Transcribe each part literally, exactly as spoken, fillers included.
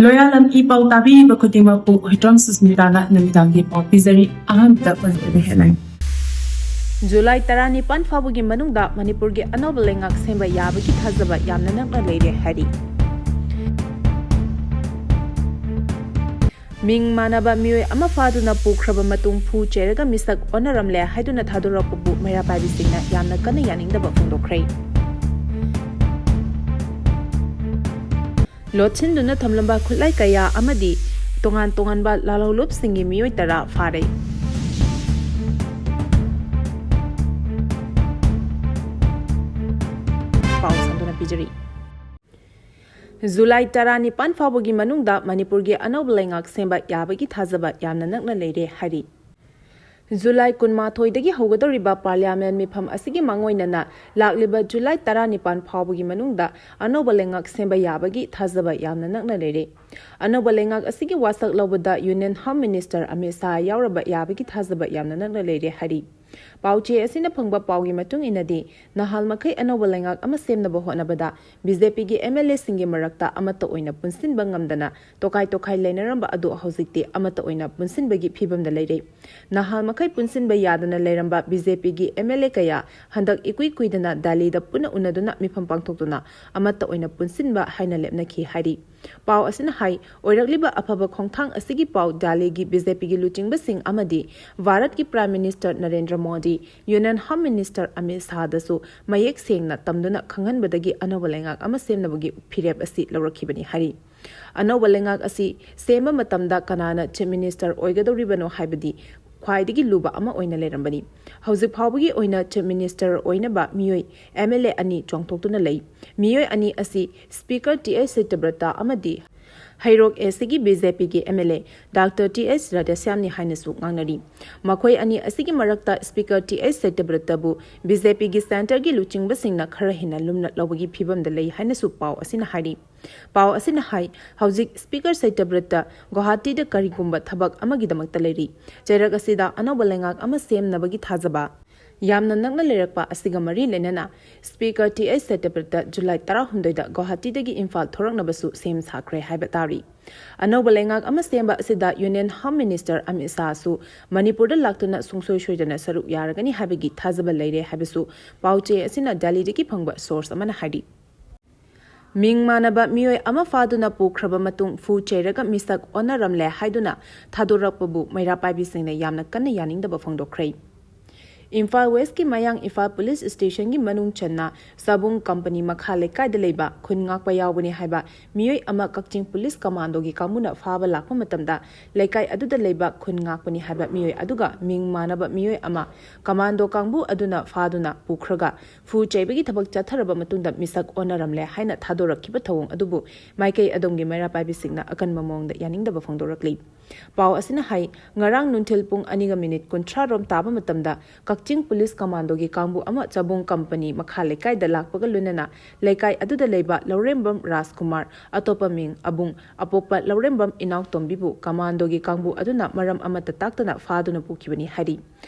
ꯂꯣꯌꯥꯂꯝ E ꯄꯥꯎ ꯇꯥꯕꯤꯔꯤꯕ ꯈꯨꯗꯤꯡꯃꯛꯄꯨ ꯍꯨꯏꯗ꯭ꯔꯣꯝ ꯁꯨꯁꯃꯤꯇꯥꯅ ꯅꯨꯃꯤꯗꯥꯡꯒꯤ ꯄꯥꯎ ꯄꯤꯖꯔꯤ꯫ ꯑꯍꯥꯟꯕꯗ ꯃꯅꯤꯄꯨꯔꯒꯤ ꯍꯦꯗꯂꯥꯏꯟ꯫ ꯖꯨꯂꯥꯏ ꯇꯔꯥꯅꯤꯄꯥꯟ ꯐꯥꯎꯕꯒꯤ ꯃꯅꯨꯡꯗ ꯃꯅꯤꯄꯨꯔꯒꯤ ꯑꯅꯧꯕ ꯂꯩꯉꯥꯛ ꯁꯦꯝꯕ ꯌꯥꯕꯒꯤ ꯊꯥꯖꯕ ꯌꯥꯝꯅ ꯅꯛꯅ ꯂꯩꯔꯦ ꯍꯥꯏꯔꯤ꯫ ꯃꯤꯡ ꯃꯥꯟꯅꯕ ꯃꯤꯑꯣꯏ ꯑꯃ ꯐꯥꯗꯨꯅ ꯄꯨꯈ꯭ꯔꯕ ꯃꯇꯨꯡ ꯐꯨ ꯆꯩꯔꯒ ꯃꯤꯁꯛ ꯑꯣꯟꯅꯔꯝꯂꯦ ꯍꯥꯏꯗꯨꯅ ꯊꯥꯗꯣꯔꯛꯄꯕꯨ ꯃꯩꯔꯥ ꯄꯥꯏꯕꯤꯁꯤꯡꯅ ꯌꯥꯝꯅ ꯀꯟꯅ ꯌꯥꯅꯤꯡꯗꯕ ꯐꯣꯡꯗꯣꯛꯈ꯭ꯔꯦ꯫ ꯂꯣꯠꯁꯤꯟꯗꯨꯅ ꯊꯝꯂꯝꯕ ꯈꯨꯠꯂꯥꯏ ꯀꯌꯥ ꯑꯃꯗꯤ ꯇꯣꯉꯥꯟ ꯇꯣꯉꯥꯟꯕ ꯂꯥꯜꯍꯧꯂꯨꯞꯁꯤꯡꯒꯤ ꯃꯤꯑꯣꯏ ꯇꯔꯥ ꯐꯥꯔꯦ꯫ ꯄꯥꯎ ꯁꯟꯗꯣꯛꯅ ꯄꯤꯖꯔꯤ꯫ ꯖꯨꯂꯥꯏ ꯇꯔꯥꯅꯤꯄꯥꯟ ꯐꯥꯎꯕꯒꯤ ꯃꯅꯨꯡꯗ ꯃꯅꯤꯄꯨꯔꯒꯤ ꯑꯅꯧꯕ ꯂꯩꯉꯥꯛ ꯁꯦꯝꯕ ꯌꯥꯕꯒꯤ ꯊꯥꯖꯕ ꯌꯥꯝꯅ ꯅꯛꯅ ꯂꯩꯔꯦ ꯍꯥꯏꯔꯤ꯫ ꯖꯨꯂꯥꯏ ꯀꯨꯟꯃꯥꯊꯣꯏꯗꯒꯤ ꯍꯧꯒꯗꯧꯔꯤꯕ ꯄꯥꯔꯂꯤꯌꯥꯃꯦꯟ ꯃꯤꯐꯝ ꯑꯁꯤꯒꯤ ꯃꯥꯡꯑꯣꯏꯅꯅ ꯂꯥꯛꯂꯤꯕ ꯖꯨꯂꯥꯏ ꯇꯔꯥꯅꯤꯄꯥꯟ ꯐꯥꯎꯕꯒꯤ ꯃꯅꯨꯡꯗ ꯑꯅꯧꯕ ꯂꯩꯉꯥꯛ ꯁꯦꯝꯕ ꯌꯥꯕꯒꯤ ꯊꯥꯖꯕ ꯌꯥꯝꯅ ꯅꯛꯅ ꯂꯩꯔꯦ꯫ ꯑꯅꯧꯕ ꯂꯩꯉꯥꯛ ꯑꯁꯤꯒꯤ ꯋꯥꯁꯛ ꯂꯧꯕꯗ union home minister Amit Shah ꯌꯥꯎꯔꯕ ꯌꯥꯕꯒꯤ ꯊꯥꯖꯕ ꯌꯥꯝꯅ ꯅꯛꯅ ꯂꯩꯔꯦ ꯍꯥꯏꯔꯤ꯫ ꯄꯥꯎꯆꯦ ꯑꯁꯤꯅ ꯐꯪꯕ ꯄꯥꯎꯒꯤ ꯃꯇꯨꯡ ꯏꯟꯅꯗꯤ, ꯅꯍꯥꯜ ꯃꯈꯩ ꯑꯅꯧꯕ ꯂꯩꯉꯥꯛ ꯑꯃ ꯁꯦꯝꯅꯕ ꯍꯣꯠꯅꯕꯗ ꯕꯤ ꯖꯦ ꯄꯤꯒꯤ ꯑꯦꯝ ꯑꯦꯜ ꯑꯦꯁꯤꯡꯒꯤ ꯃꯔꯛꯇ ꯑꯃꯠꯇ ꯑꯣꯏꯅ ꯄꯨꯟꯁꯤꯟꯕ ꯉꯝꯗꯅ ꯇꯣꯈꯥꯏ ꯇꯣꯈꯥꯏ ꯂꯩꯅꯔꯝꯕ ꯑꯗꯨ ꯍꯧꯖꯤꯛꯇꯤ ꯑꯃꯠꯇ ꯑꯣꯏꯅ ꯄꯨꯟꯁꯤꯟꯕꯒꯤ ꯐꯤꯕꯝꯗ ꯂꯩꯔꯦ꯫ ꯅꯍꯥꯜ ꯃꯈꯩ ꯄꯨꯟꯁꯤꯟꯕ ꯌꯥꯗꯅ ꯂꯩꯔꯝꯕ ꯕꯤ ꯖꯦ ꯄꯤꯒꯤ ꯑꯦꯝ ꯑꯦꯜ ꯑꯦ ꯀꯌꯥ ꯍꯟꯗꯛ ꯏꯀꯨꯏ ꯀꯨꯏꯗꯅ ꯗꯦꯜꯂꯤꯗ ꯄꯨꯟꯅ ꯎꯅꯗꯨꯅ ꯃꯤꯐꯝ ꯄꯥꯡꯊꯣꯛꯇꯨꯅ ꯑꯃꯠꯇ ꯑꯣꯏꯅ ꯄꯨꯟꯁꯤꯟꯕ ꯍꯥꯏꯅ ꯂꯦꯞꯅꯈꯤ ꯍꯥꯏꯔꯤ꯫ ꯄꯥꯎ ꯑꯁꯤꯅ ꯍꯥꯏ, ꯑꯣꯏꯔꯛꯂꯤꯕ ꯑꯐꯕ ꯈꯣꯡꯊꯥꯡ ꯑꯁꯤꯒꯤ ꯄꯥꯎ ꯗꯦꯜꯂꯤꯒꯤ ꯕꯤ ꯖꯦ ꯄꯤꯒꯤ ꯂꯨꯆꯤꯡꯕꯁꯤꯡ ꯑꯃꯗꯤ ꯚꯥꯔꯠꯀꯤ prime minister Narendra Modi, union home minister Amit ꯁꯥꯍꯗꯁꯨ ꯃꯌꯦꯛ ꯁꯦꯡꯅ ꯇꯝꯗꯨꯅ ꯈꯪꯍꯟꯕꯗꯒꯤ ꯑꯅꯧꯕ ꯂꯩꯉꯥꯛ ꯑꯃ ꯁꯦꯝꯅꯕꯒꯤ ꯐꯤꯔꯦꯞ ꯑꯁꯤ ꯂꯧꯔꯛꯈꯤꯕꯅꯤ ꯍꯥꯏꯔꯤ꯫ ꯑꯅꯧꯕ ꯂꯩꯉꯥꯛ ꯑꯁꯤ ꯁꯦꯝꯕ ꯃꯇꯝꯗ ꯀꯅꯥꯅ ꯆꯤꯐ ꯃꯤꯅꯤꯁꯇꯔ ꯑꯣꯏꯒꯗꯧꯔꯤꯕꯅꯣ ꯍꯥꯏꯕꯗꯤ ꯈ꯭ꯋꯥꯏꯗꯒꯤ ꯂꯨꯕ ꯑꯃ ꯑꯣꯏꯅ ꯂꯩꯔꯝꯕꯅꯤ꯫ ꯍꯧꯖꯤꯛ ꯐꯥꯎꯕꯒꯤ ꯑꯣꯏꯅ ꯆꯤꯐ ꯃꯤꯅꯤꯁꯇꯔ ꯑꯣꯏꯅꯕ ꯃꯤꯑꯣꯏ ꯑꯦꯝ ꯑꯦꯜ ꯑꯦ ꯑꯅꯤ ꯆꯣꯡꯊꯣꯛꯇꯨꯅ ꯂꯩ꯫ ꯃꯤꯑꯣꯏ ꯑꯅꯤ ꯑꯁꯤ ꯁ꯭ꯄꯤꯀꯔ ꯇꯤ ꯑꯩꯆ ꯁꯇ꯭ꯌꯕ꯭ꯔꯇ ꯑꯃꯗꯤ ꯍꯩꯔꯣꯛ ꯑꯦ ꯁꯤꯒꯤ ꯕꯤ ꯖꯦ ꯄꯤꯒꯤ M L A doctor T H ꯔꯥꯙꯦꯁ꯭ꯌꯥꯝꯅꯤ ꯍꯥꯏꯅꯁꯨ ꯉꯥꯡꯅꯔꯤ꯫ ꯃꯈꯣꯏ ꯑꯅꯤ ꯑꯁꯤꯒꯤ ꯃꯔꯛꯇ ꯁ꯭ꯄꯤꯀꯔ ꯇꯤ ꯑꯩꯆ ꯁꯇ꯭ꯌꯕ꯭ꯔꯇꯕꯨ ꯕꯤ ꯖꯦ ꯄꯤꯒꯤ ꯁꯦꯟꯇꯔꯒꯤ ꯂꯨꯆꯤꯡꯕꯁꯤꯡꯅ ꯈꯔ ꯍꯦꯟꯅ ꯂꯨꯝꯅ ꯂꯧꯕꯒꯤ ꯐꯤꯕꯝꯗ ꯂꯩ ꯍꯥꯏꯅꯁꯨ ꯄꯥꯎ ꯑꯁꯤꯅ ꯍꯥꯏꯔꯤ꯫ ꯄꯥꯎ ꯑꯁꯤꯅ ꯍꯥꯏ, ꯍꯧꯖꯤꯛ ꯁ꯭ꯄꯤꯀꯔ ꯁꯇ꯭ꯌꯕ꯭ꯔꯇ ꯒꯨꯋꯥꯍꯥꯇꯤꯗ ꯀꯔꯤꯒꯨꯝꯕ ꯊꯕꯛ ꯑꯃꯒꯤꯗꯃꯛꯇ ꯂꯩꯔꯤ꯫ ꯆꯩꯔꯛ ꯑꯁꯤꯗ ꯑꯅꯧꯕ ꯂꯩꯉꯥꯛ ꯑꯃ ꯁꯦꯝꯅꯕꯒꯤ ꯊꯥꯖꯕ ꯌꯥꯝꯅ ꯅꯛꯅ ꯂꯩꯔꯛꯄ ꯑꯁꯤꯒ ꯃꯔꯤ ꯂꯩꯅꯅ Speaker T H ꯁꯇ꯭ꯌꯕ꯭ꯔꯇ July ꯇꯔꯥꯍꯨꯝꯗꯣꯏꯗ ꯒꯨꯋꯥꯍꯥꯇꯤꯗꯒꯤ Imphal ꯊꯣꯔꯛꯅꯕꯁꯨ ꯁꯦꯝ ꯁꯥꯈ꯭ꯔꯦ ꯍꯥꯏꯕ ꯇꯥꯔꯤ꯫ ꯑꯅꯧꯕ ꯂꯩꯉꯥꯛ ꯑꯃ ꯁꯦꯝꯕ ꯑꯁꯤꯗ Union Home Minister ꯑꯃꯤꯠ ꯁꯥꯍꯁꯨ ꯃꯅꯤꯄꯨꯔꯗ ꯂꯥꯛꯇꯨꯅ ꯁꯨꯡꯁꯣꯏ ꯁꯣꯏꯗꯅ ꯁꯔꯨꯛ ꯌꯥꯔꯒꯅꯤ ꯍꯥꯏꯕꯒꯤ ꯊꯥꯖꯕ ꯂꯩꯔꯦ ꯍꯥꯏꯕꯁꯨ ꯄꯥꯎ ꯆꯦ ꯑꯁꯤꯅ ꯗꯦꯜꯂꯤꯗꯒꯤ ꯐꯪꯕ source ꯑꯃꯅ ꯍꯥꯏꯔꯤ꯫ ꯃꯤꯡ ꯃꯥꯟꯅꯕ ꯃꯤꯑꯣꯏ ꯑꯃ ꯐꯥꯗꯨꯅ ꯄꯨꯈ꯭ꯔꯕ ꯃꯇꯨꯡ ꯐꯨ ꯆꯩꯔꯒ ꯃꯤꯁꯛ ꯑꯣꯟꯅꯔꯝꯂꯦ ꯍꯥꯏꯗꯨꯅ ꯊꯥꯗꯣꯔꯛꯄꯕꯨ ꯃꯩꯔꯥ ꯄꯥꯏꯕꯤꯁꯤꯡꯅ ꯌꯥꯝꯅ ꯀꯟꯅ ꯌꯥꯅꯤꯡꯗꯕ ꯐꯣꯡꯗꯣꯛꯈ꯭ꯔꯦ꯫ ꯏꯝꯐꯥꯜ West ꯀꯤ ꯃꯌꯥꯡ ꯏꯝꯐꯥꯜ Police Station ꯒꯤ ꯃꯅꯨꯡ ꯆꯟꯅ ꯆꯥꯕꯨꯡ ꯀꯝꯄꯅꯤ ꯃꯈꯥ ꯂꯩꯀꯥꯏꯗ ꯂꯩꯕ ꯈꯨꯟ ꯉꯥꯛꯄ ꯌꯥꯎꯕꯅꯤ ꯍꯥꯏꯕ ꯃꯤꯑꯣꯏ ꯑꯃ ꯀꯛꯆꯤꯡ Police Commando ꯒꯤ ꯀꯥꯡꯕꯨꯅ ꯐꯥꯕ ꯂꯥꯛꯄ ꯃꯇꯝꯗ, ꯂꯩꯀꯥꯏ ꯑꯗꯨꯗ ꯂꯩꯕ ꯈꯨꯟ ꯉꯥꯛꯄꯅꯤ ꯍꯥꯏꯕ ꯃꯤꯑꯣꯏ ꯑꯗꯨꯒ ꯃꯤꯡ ꯃꯥꯟꯅꯕ ꯃꯤꯑꯣꯏ ꯑꯃ Commando ꯀꯥꯡꯕꯨ ꯑꯗꯨꯅ ꯐꯥꯗꯨꯅ ꯄꯨꯈ꯭ꯔꯒ ꯐꯨ ꯆꯩꯕꯒꯤ ꯊꯕꯛ ꯆꯠꯊꯔꯕ ꯃꯇꯨꯡꯗ ꯃꯤꯁꯛ ꯑꯣꯟꯅꯔꯝꯂꯦ ꯍꯥꯏꯅ ꯊꯥꯗꯣꯔꯛꯈꯤꯕ ꯊꯧꯑꯣꯡ ꯑꯗꯨꯕꯨ ꯃꯥꯏꯀꯩ ꯑꯗꯣꯝꯒꯤ ꯃꯩꯔꯥ ꯄꯥꯏꯕꯤꯁꯤꯡꯅ ꯑꯀꯟꯕ ꯃꯑꯣꯡꯗ ꯌꯥꯅꯤꯡꯗꯕ ꯐꯣꯡꯗꯣꯔꯛꯂꯤ꯫ ꯄꯥꯎ ꯑꯁꯤꯅ ꯍꯥꯏ, ꯉꯔꯥꯡ ꯅꯨꯡꯊꯤꯜ ꯄꯨꯡ ꯑꯅꯤꯒ ꯃꯤꯅꯤꯠ ꯀꯨꯟꯊ꯭ꯔꯥ ꯔꯣꯝ ꯇꯥꯕ ꯃꯇꯝꯗ ꯀꯛꯆꯤꯡ Police Commando ꯒꯤ ꯀꯥꯡꯕꯨ ꯑꯃ ꯆꯥꯕꯨꯡ ꯀꯝꯄꯅꯤ ꯃꯈꯥ ꯂꯩꯀꯥꯏꯗ ꯂꯥꯛꯄꯒ ꯂꯣꯏꯅꯅ ꯂꯩꯀꯥꯏ ꯑꯗꯨꯗ ꯂꯩꯕ ꯂꯧꯔꯦꯝꯕꯝ ꯔꯥꯖꯀꯨꯃꯥꯔ, ꯑꯇꯣꯞꯄ ꯃꯤꯡ ꯑꯕꯨꯡ, ꯑꯄꯣꯛꯄ ꯂꯧꯔꯦꯝꯕꯝ ꯏꯅꯥꯎꯇꯣꯝꯕꯤꯕꯨ Commando ꯒꯤ ꯀꯥꯡꯕꯨ ꯑꯗꯨꯅ ꯃꯔꯝ ꯑꯃꯠꯇ ꯇꯥꯛꯇꯅ ꯐꯥꯗꯨꯅ ꯄꯨꯈꯤꯕꯅꯤ ꯍꯥꯏꯔꯤ꯫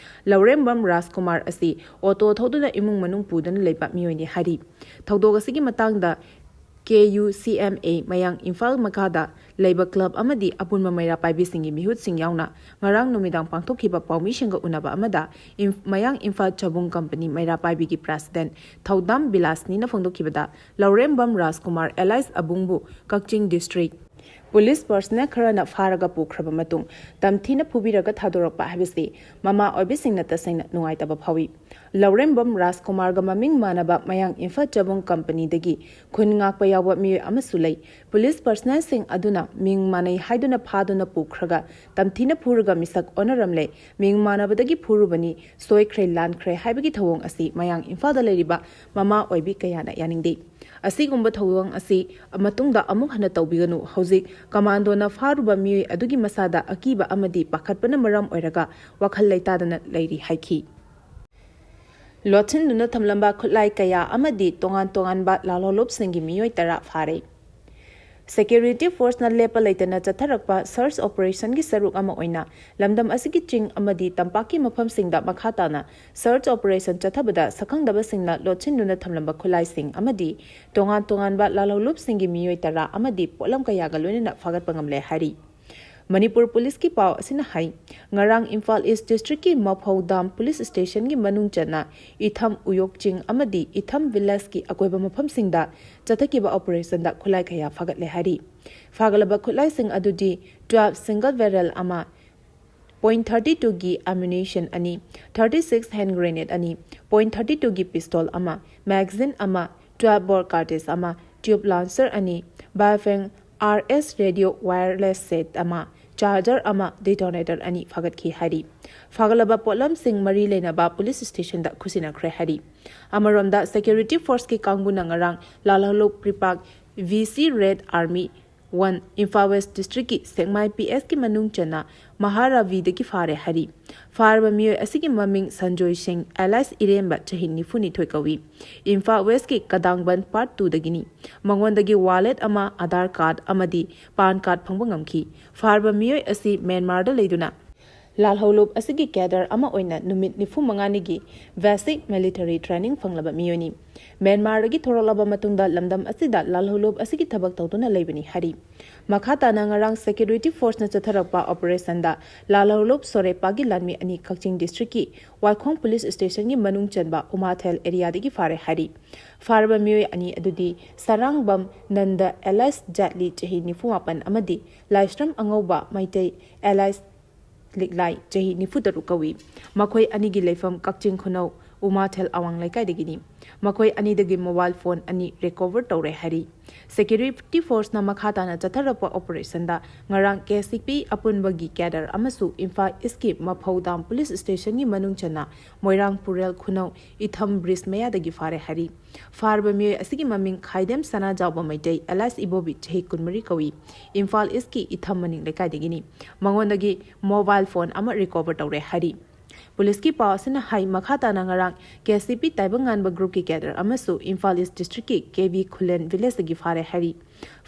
ꯂꯧꯔꯦꯝꯕꯝ ꯔꯥꯖꯀꯨꯃꯥꯔ ꯑꯁꯤ ꯑꯣꯇꯣ ꯊꯧꯗꯨꯅ ꯏꯃꯨꯡ ꯃꯅꯨꯡ ꯄꯨꯗꯨꯅ ꯂꯩꯕ ꯃꯤꯑꯣꯏꯅꯤ ꯍꯥꯏꯔꯤ꯫ ꯊꯧꯗꯣꯛ ꯑꯁꯤꯒꯤ ꯃꯇꯥꯡꯗ K U C M A ꯃꯌꯥꯡ ꯏꯝꯐꯥꯜ ꯃꯈꯥꯗ ꯂꯩꯕ club ꯑꯃꯗꯤ ꯑꯄꯨꯟꯕ ꯃꯩꯔꯥ ꯄꯥꯏꯕꯤꯁꯤꯡꯒꯤ ꯃꯤꯍꯨꯠꯁꯤꯡ ꯌꯥꯎꯅ ꯉꯔꯥꯡ ꯅꯨꯃꯤꯗꯥꯡ ꯄꯥꯡꯊꯣꯛꯈꯤꯕ ꯄꯥꯎꯃꯤꯁꯤꯡꯒ ꯎꯅꯕ ꯑꯃꯗ ꯏꯝ-, ꯃꯌꯥꯡ ꯏꯝꯐꯥꯜ ꯆꯥꯕꯨꯡ ꯀꯝꯄꯅꯤ ꯃꯩꯔꯥ ꯄꯥꯏꯕꯤꯒꯤ president ꯊꯧꯗꯥꯝ ꯕꯤꯂꯥꯁꯅꯤꯅ ꯐꯣꯡꯗꯣꯛꯈꯤꯕꯗ, ꯂꯧꯔꯦꯝꯕꯝ ꯔꯥꯖꯀꯨꯃꯥꯔ alias ꯑꯕꯨꯡꯕꯨ ꯀꯛꯆꯤꯡ district police personnel ꯈꯔꯅ ꯐꯥꯔꯒ ꯄꯨꯈ꯭ꯔꯕ ꯃꯇꯨꯡ ꯇꯝꯊꯤꯅ ꯐꯨꯕꯤꯔꯒ ꯊꯥꯗꯣꯔꯛꯄ ꯍꯥꯏꯕꯁꯤ ꯃꯃꯥ ꯑꯣꯏꯕꯤꯁꯤꯡꯅ ꯇꯁꯦꯡꯅ ꯅꯨꯡꯉꯥꯏꯇꯕ ꯐꯥꯎꯏ꯫ ꯂꯧꯔꯦꯝꯕꯝ ꯔꯥꯖꯀꯨꯃꯥꯔꯒ ꯃꯃꯤꯡ ꯃꯥꯟꯅꯕ ꯃꯌꯥꯡ ꯏꯝꯐꯥꯜ ꯆꯥꯕꯨꯡ ꯀꯝꯄꯅꯤꯗꯒꯤ ꯈꯨꯟ ꯉꯥꯛꯄ ꯌꯥꯎꯕ ꯃꯤꯑꯣꯏ ꯑꯃꯁꯨ ꯂꯩ꯫ Police personnelꯁꯤꯡ ꯑꯗꯨꯅ ꯃꯤꯡ ꯃꯥꯟꯅꯩ ꯍꯥꯏꯗꯨꯅ ꯐꯥꯗꯨꯅ ꯄꯨꯈ꯭ꯔꯒ ꯇꯝꯊꯤꯅ ꯐꯨꯔꯒ ꯃꯤꯁꯛ ꯑꯣꯟꯅꯔꯝꯂꯦ꯫ ꯃꯤꯡ ꯃꯥꯟꯅꯕꯗꯒꯤ ꯐꯨꯔꯨꯕꯅꯤ, ꯁꯣꯏꯈ꯭ꯔꯦ, ꯂꯥꯟꯈ꯭ꯔꯦ ꯍꯥꯏꯕꯒꯤ ꯊꯧꯑꯣꯡ ꯑꯁꯤ ꯃꯌꯥꯡ ꯏꯝꯐꯥꯜꯗ ꯂꯩꯔꯤꯕ ꯃꯃꯥ ꯑꯣꯏꯕꯤ ꯀꯌꯥꯅ ꯌꯥꯅꯤꯡꯗꯦ꯫ ꯑꯁꯤꯒꯨꯝꯕ ꯊꯧꯑꯣꯡ ꯑꯁꯤ ꯃꯇꯨꯡꯗ ꯑꯃꯨꯛ ꯍꯟꯅ ꯇꯧꯕꯤꯒꯅꯨ꯫ ꯍꯧꯖꯤꯛ Commandoꯅ ꯐꯥꯔꯨꯕ ꯃꯤꯑꯣꯏ ꯑꯗꯨꯒꯤ ꯃꯁꯥꯗ ꯑꯀꯤꯕ ꯑꯃꯗꯤ ꯄꯥꯈꯠꯄꯅ ꯃꯔꯝ ꯑꯣꯏꯔꯒ ꯋꯥꯈꯜ ꯂꯩꯇꯥꯗꯅ ꯂꯩꯔꯤ ꯍꯥꯏꯈꯤ꯫ ꯂꯣꯠꯁꯤꯟꯗꯨꯅ ꯊꯝꯂꯝꯕ ꯈꯨꯠꯂꯥꯏ ꯀꯌꯥ ꯑꯃꯗꯤ ꯇꯣꯉꯥꯟ ꯇꯣꯉꯥꯟꯕ ꯂꯥꯜꯍꯧꯂꯨꯞꯁꯤꯡꯒꯤ ꯃꯤꯑꯣꯏ ꯇꯔꯥ ꯐꯥꯔꯦ꯫ Security forceꯅ ꯂꯦꯞꯄ ꯂꯩꯇꯅ ꯆꯠꯊꯔꯛꯄ search operationꯒꯤ ꯁꯔꯨꯛ ꯑꯃ ꯑꯣꯏꯅ ꯂꯝꯗꯝ ꯑꯁꯤꯒꯤ ꯆꯤꯡ ꯑꯃꯗꯤ ꯇꯝꯄꯥꯛꯀꯤ ꯃꯐꯝꯁꯤꯡꯗ ꯃꯈꯥ ꯇꯥꯅ search operation ꯆꯠꯊꯕꯗ ꯁꯛꯈꯪꯗꯕꯁꯤꯡꯅ ꯂꯣꯠꯁꯤꯟꯗꯨꯅ ꯊꯝꯂꯝꯕ ꯈꯨꯠꯂꯥꯏꯁꯤꯡ ꯑꯃꯗꯤ ꯇꯣꯉꯥꯟ ꯇꯣꯉꯥꯟꯕ ꯂꯥꯜꯍꯧꯂꯨꯞꯁꯤꯡꯒꯤ ꯃꯤꯑꯣꯏ ꯇꯔꯥ ꯑꯃꯗꯤ ꯄꯣꯠꯂꯝ ꯀꯌꯥꯒ ꯂꯣꯏꯅꯅ ꯐꯥꯒꯠꯄ ꯉꯝꯂꯦ ꯍꯥꯏꯔꯤ꯫ ꯃꯅꯤꯄꯨꯔ ꯄꯨꯂꯤꯁꯀꯤ ꯄꯥꯎ ꯑꯁꯤꯅ ꯍꯥꯏ, ꯉꯔꯥꯡ ꯏꯝꯐꯥꯜ ꯏꯁ ꯗꯤꯁꯇ꯭ꯔꯤꯛꯀꯤ ꯃꯐꯧ ꯗꯥꯝ ꯄꯨꯂꯤꯁ ꯁ꯭ꯇꯦꯁꯟꯒꯤ ꯃꯅꯨꯡ ꯆꯟꯅ ꯏꯊꯝ ꯎꯌꯣꯛ ꯆꯤꯡ ꯑꯃꯗꯤ ꯏꯊꯝ ꯚꯤꯂꯦꯖꯀꯤ ꯑꯀꯣꯏꯕ ꯃꯐꯝꯁꯤꯡꯗ ꯆꯠꯊꯈꯤꯕ operationꯗ ꯈꯨꯠꯂꯥꯏ ꯀꯌꯥ ꯐꯥꯒꯠꯂꯦ ꯍꯥꯏꯔꯤ꯫ ꯐꯥꯒꯠꯂꯕ ꯈꯨꯠꯂꯥꯏꯁꯤꯡ ꯑꯗꯨꯗꯤ twelve single barrel ꯑꯃ, point thirty twoꯒꯤ ammunition ꯑꯅꯤ, thirty six hand grenade ꯑꯅꯤ, point thirty twoꯒꯤ pistol ꯑꯃ, magazine ꯑꯃ, twelve bore cartridge ꯑꯃ, tube launcher ꯑꯅꯤ, Baofeng R S radio wireless set ꯑꯃ, charger ꯑꯃ, detonator ꯑꯅꯤ ꯐꯥꯒꯠꯈꯤ ꯍꯥꯏꯔꯤ꯫ ꯐꯥꯒꯠꯂꯕ ꯄꯣꯠꯂꯝꯁꯤꯡ ꯃꯔꯤ ꯂꯩꯅꯕ ꯄꯨꯂꯤꯁ ꯁ꯭ꯇꯦꯁꯟꯗ ꯈꯨꯠꯁꯤꯟꯅꯈ꯭ꯔꯦ ꯍꯥꯏꯔꯤ꯫ ꯑꯃꯔꯣꯝꯗ, security forceꯀꯤ ꯀꯥꯡꯕꯨꯅ ꯉꯔꯥꯡ ꯂꯥꯜꯍꯧꯂꯨꯞ PREPAK V C Red Army One, Imphal west ꯗꯤꯁꯇ꯭ꯔꯤꯛꯀꯤ ꯁꯦꯛꯃꯥꯏ P Sꯀꯤ ꯃꯅꯨꯡ ꯆꯟꯅ ꯃꯍꯥꯔꯥꯚꯤꯗꯒꯤ ꯐꯥꯔꯦ ꯍꯥꯏꯔꯤ꯫ ꯐꯥꯔꯕ ꯃꯤꯑꯣꯏ ꯑꯁꯤꯒꯤ ꯃꯃꯤꯡ ꯁꯟꯖꯣꯏ ꯁꯤꯡ alias ꯏꯔꯦꯝꯕ, ꯆꯍꯤ ꯅꯤꯐꯨ ꯅꯤꯊꯣꯏ ꯀꯧꯏ꯫ ꯏꯝꯐꯥꯜ ꯋꯦꯁꯀꯤ ꯀꯗꯥꯡꯕꯟ Part Twoꯗꯒꯤꯅꯤ꯫ ꯃꯉꯣꯟꯗꯒꯤ wallet ꯑꯃ, Aadhaar card ꯑꯃꯗꯤ PAN card ꯐꯪꯕ ꯉꯝꯈꯤ꯫ ꯐꯥꯔꯕ ꯃꯤꯑꯣꯏ ꯑꯁꯤ ꯃ꯭ꯌꯥꯟꯃꯥꯔꯗ ꯂꯩꯗꯨꯅ ꯂꯥꯜꯍꯧꯂꯨꯞ ꯑꯁꯤꯒꯤ cadre ꯑꯃ ꯑꯣꯏꯅ ꯅꯨꯃꯤꯠ ꯅꯤꯐꯨ ꯃꯉꯥꯅꯤꯒꯤ basic military training ꯐꯪꯂꯕ ꯃꯤꯑꯣꯏꯅꯤ꯫ ꯃ꯭ꯌꯥꯟꯃꯥꯔꯗꯒꯤ ꯊꯣꯔꯛꯂꯕ ꯃꯇꯨꯡꯗ ꯂꯝꯗꯝ ꯑꯁꯤꯗ ꯂꯥꯜꯍꯧꯂꯨꯞ ꯑꯁꯤꯒꯤ ꯊꯕꯛ ꯇꯧꯗꯨꯅ ꯂꯩꯕꯅꯤ ꯍꯥꯏꯔꯤ꯫ ꯃꯈꯥ ꯇꯥꯅ ꯉꯔꯥꯡ security forceꯅ ꯆꯠꯊꯔꯛꯄ operationꯗ ꯂꯥꯜꯍꯧꯂꯨꯞ ꯁꯣꯔꯦꯄꯥꯒꯤ ꯂꯥꯟꯃꯤ ꯑꯅꯤ ꯀꯛꯆꯤꯡ districtꯀꯤ ꯋꯥꯏꯈꯣꯡ police stationꯒꯤ ꯃꯅꯨꯡ ꯆꯟꯕ ꯎꯃꯥꯊꯦꯜ areaꯗꯒꯤ ꯐꯥꯔꯦ ꯍꯥꯏꯔꯤ꯫ ꯐꯥꯔꯕ ꯃꯤꯑꯣꯏ ꯑꯅꯤ ꯑꯗꯨꯗꯤ ꯁꯔꯥꯡꯕꯝ ꯅꯟꯗ alias ꯖꯥꯠꯂꯤ, ꯆꯍꯤ ꯅꯤꯐꯨ ꯃꯥꯄꯟ ꯑꯃꯗꯤ ꯂꯥꯏꯁ꯭ꯔꯝ ꯑꯉꯧꯕ ꯃꯩꯇꯩ alias ꯂꯤꯛꯂꯥꯏ, ꯆꯍꯤ ꯅꯤꯐꯨ ꯇꯔꯨꯛ ꯀꯧꯏ꯫ ꯃꯈꯣꯏ ꯑꯅꯤꯒꯤ ꯂꯩꯐꯝ ꯀꯛꯆꯤꯡ ꯈꯨꯅꯧ ꯎꯃꯥꯊꯦꯜ ꯑꯋꯥꯡ ꯂꯩꯀꯥꯏꯗꯒꯤꯅꯤ꯫ ꯃꯈꯣꯏ ꯑꯅꯤꯗꯒꯤ mobile phone ꯑꯅꯤ recover ꯇꯧꯔꯦ ꯍꯥꯏꯔꯤ꯫ Security forceꯅ ꯃꯈꯥ ꯇꯥꯅ ꯆꯠꯊꯔꯛꯄ operationꯗ ꯉꯔꯥꯡ K C P ꯑꯄꯨꯟꯕꯒꯤ cadre ꯑꯃꯁꯨ ꯏꯝꯐꯥꯜ Eastꯀꯤ ꯃꯐꯧ ꯗꯥꯝ police stationꯒꯤ ꯃꯅꯨꯡ ꯆꯟꯅ ꯃꯣꯏꯔꯥꯡ ꯄꯨꯔꯦꯜ ꯈꯨꯅꯧ ꯏꯊꯝ bridge ꯃꯌꯥꯗꯒꯤ ꯐꯥꯔꯦ ꯍꯥꯏꯔꯤ꯫ ꯐꯥꯔꯕ ꯃꯤꯑꯣꯏ ꯑꯁꯤꯒꯤ ꯃꯃꯤꯡ ꯈꯥꯏꯗꯦꯝ ꯁꯅꯥꯖꯥꯎꯕ ꯃꯩꯇꯩ alias ꯏꯕꯣꯕꯤ, ꯆꯍꯤ ꯀꯨꯟꯃꯔꯤ ꯀꯧꯏ꯫ ꯏꯝꯐꯥꯜ Eastꯀꯤ ꯏꯊꯝ ꯃꯅꯤꯡ ꯂꯩꯀꯥꯏꯗꯒꯤꯅꯤ꯫ ꯃꯉꯣꯟꯗꯒꯤ mobile phone ꯑꯃ recover ꯇꯧꯔꯦ ꯍꯥꯏꯔꯤ꯫ ꯄꯨꯂꯤꯁꯀꯤ ꯄꯥꯎ ꯑꯁꯤꯅ ꯍꯥꯏ, ꯃꯈꯥ ꯇꯥꯅ ꯉꯔꯥꯡ ꯀꯦ ꯑꯦꯁ ꯁꯤ ꯄꯤ ꯇꯥꯏꯕꯪꯉꯥꯟꯕ ꯒ꯭ꯔꯨꯞꯀꯤ ꯀꯦꯗꯔ ꯑꯃꯁꯨ ꯏꯝꯐꯥꯜ ꯏꯁ ꯗꯤꯁꯇ꯭ꯔꯤꯛꯀꯤ ꯀꯦ ꯕꯤ ꯈꯨꯂꯦꯟ ꯚꯤꯂꯦꯖꯇꯒꯤ ꯐꯥꯔꯦ ꯍꯥꯏꯔꯤ꯫